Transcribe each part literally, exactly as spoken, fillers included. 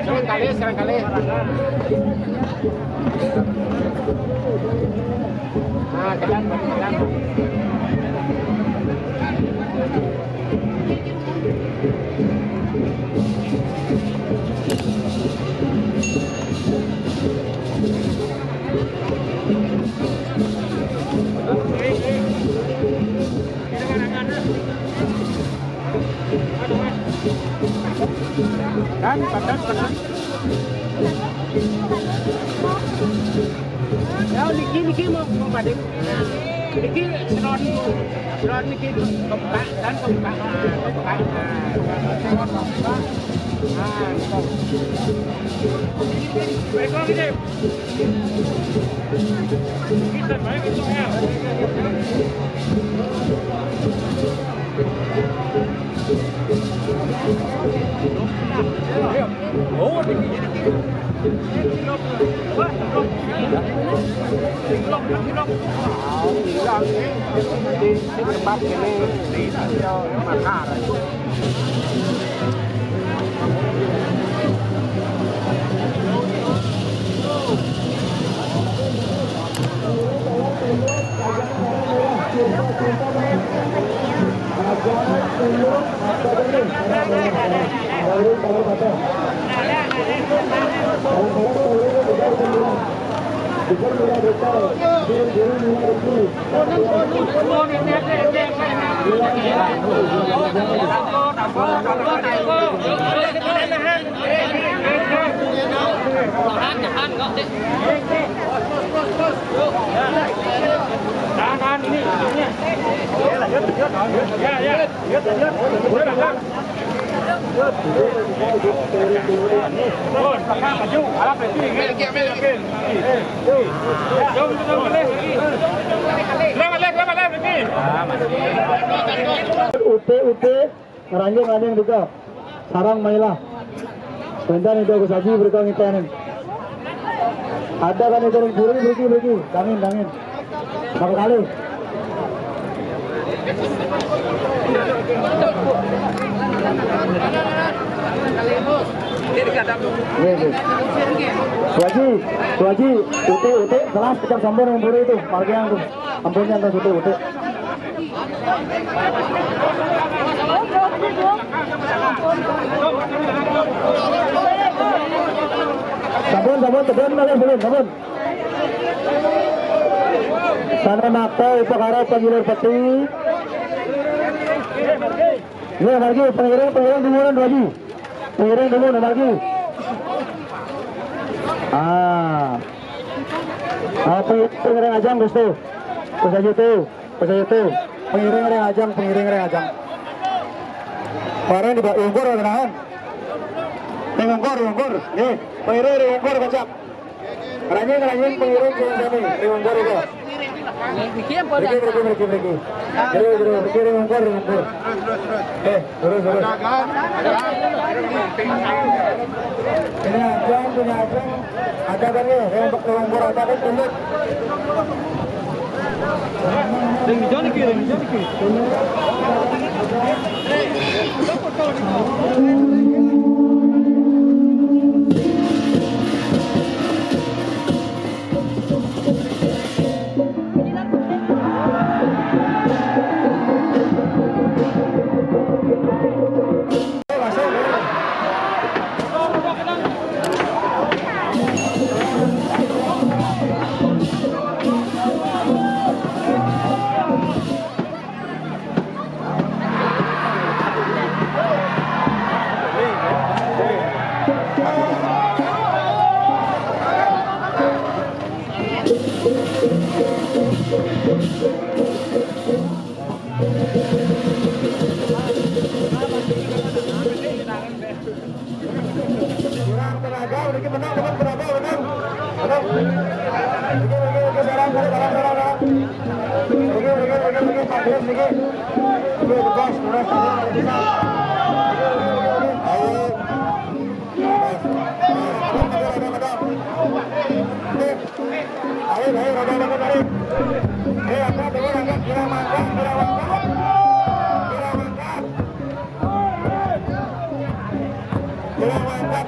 Sekarang kali, sekarang kali. Nah, kedan, kedan. Kan, padan, padan. Ya, niki, niki mau, mau padan. Niki seron, seron niki kebuka dan kebuka. Ah, kebuka. Ah, kebuka. Ah, gitu. Baik, kalau gitu. Tahan, tahan, ini, ini. Ya, ya. Udah, Bang. Turun, Bang, maju. Arah ke sini. Jauh, jauh, jauh, jauh. Selamat, Lek, selamat, Lek, Lek. Ute, ute. Ngeranjing, ngeranjing juga. Sarang mailah. Bentar nih, Gus Haji, berikut ngitanin. Ada kan itu, buri, buri, buri. Dangin, dangin. Satu kali. Iya, iya. Tuh Haji, Tuh Haji, ute, ute, kelas, pecah sombong yang buri itu, marga yang tuh. Ampunnya tuh, ute, ute. Sampun, sampun, tebon, tebon, tebon. Sana makta upakara panggilan peti. Iya, margi, pengiring, pengiring dulu, Wan, lagi. Pengiring dulu, Wan, lagi. Ah. Ah, pengiring, pengiring aja, Gusti. Terus aja tuh. Pas saya tuh, pengiring ring ajang, pengiring ring ajang. Kemarin di Ungkur ada nahan. Ring Ungkur, Ungkur. Nih, pengiring ring Ungkur kocak. Rajin, rajin pengiring ring sini, ring Ungkur itu. Riki, Riki, Riki, Riki. Terus, terus, Riki, ring Ungkur, ring Ungkur. Eh, terus, terus. Ini ajang, punya ajang. Ada kan nih, yang bak-, yang berada kan tunduk. Ring hijau niki, ring hijau niki. Kurang tenaga, sedikit menang, teman, tenaga, menang. Menang. Oke, oke, oke, sekarang, sekarang, sekarang, sekarang. Oke, oke, oke, oke, Pak Grace, oke. Oke, bebas, bebas, bebas, kalau bisa. Oke, oke, oke, oke. Ayo. Bebas. Menang, menang, menang, menang. Oke. Ayo, ayo, roda, roda, tarik. Eh, apa, turun, angkat, kira mangkat, kira mangkat. Kira mangkat. Kira mangkat,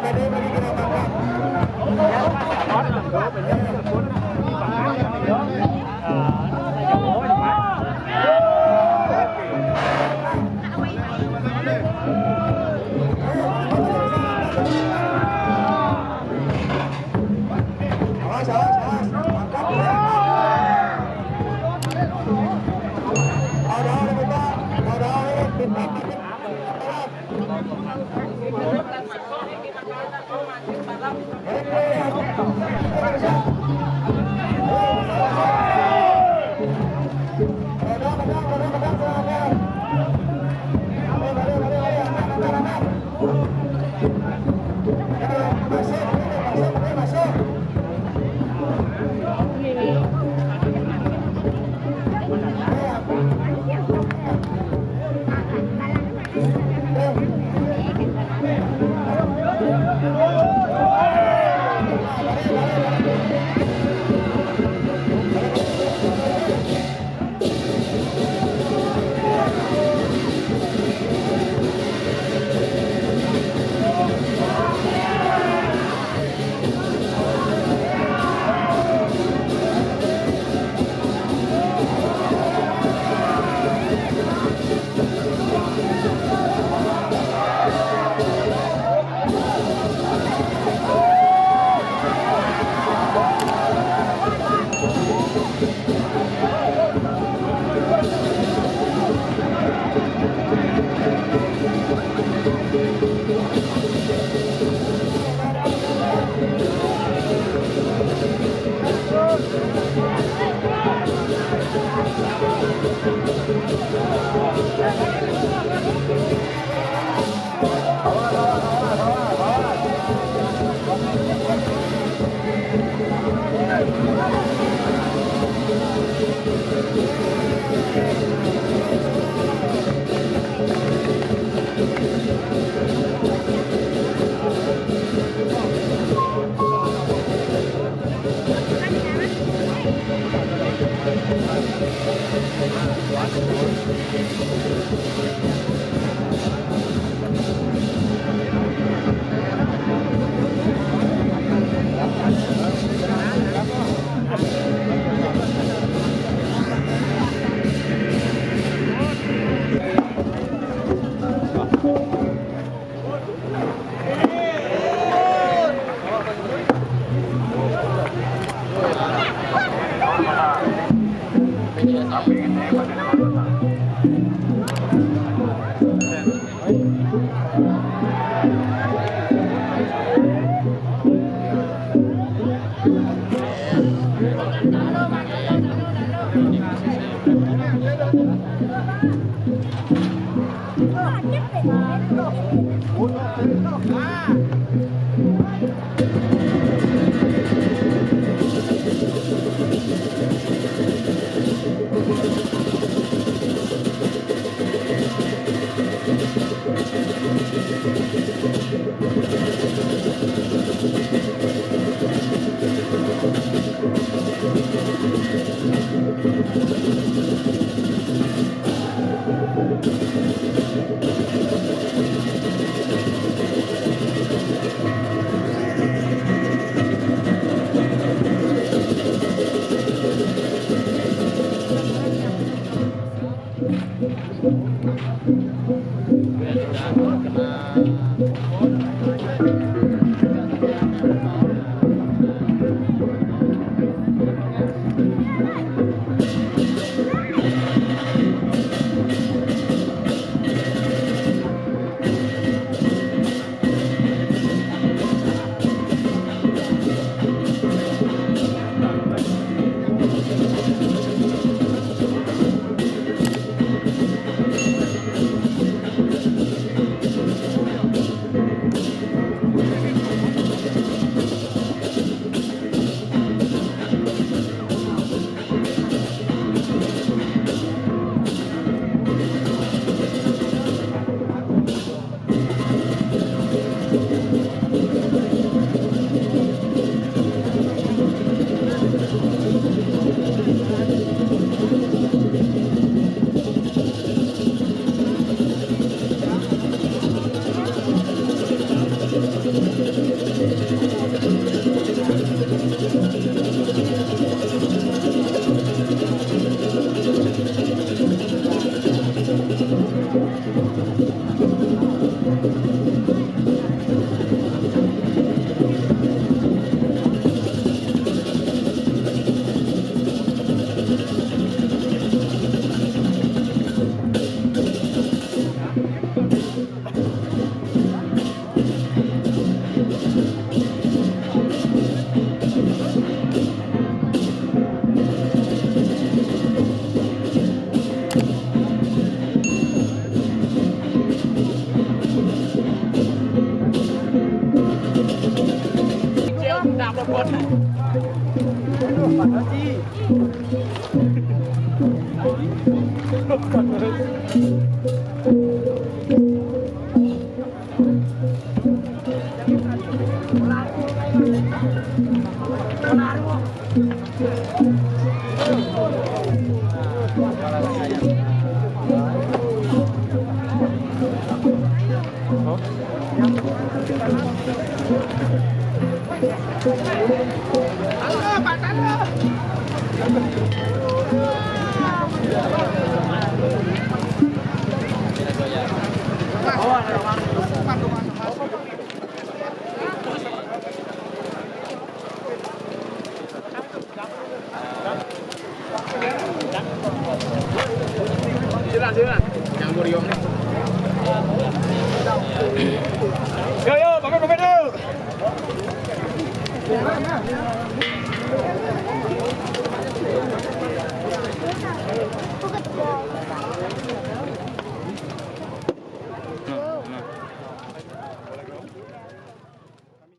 Silakan, silakan. Campur, yo.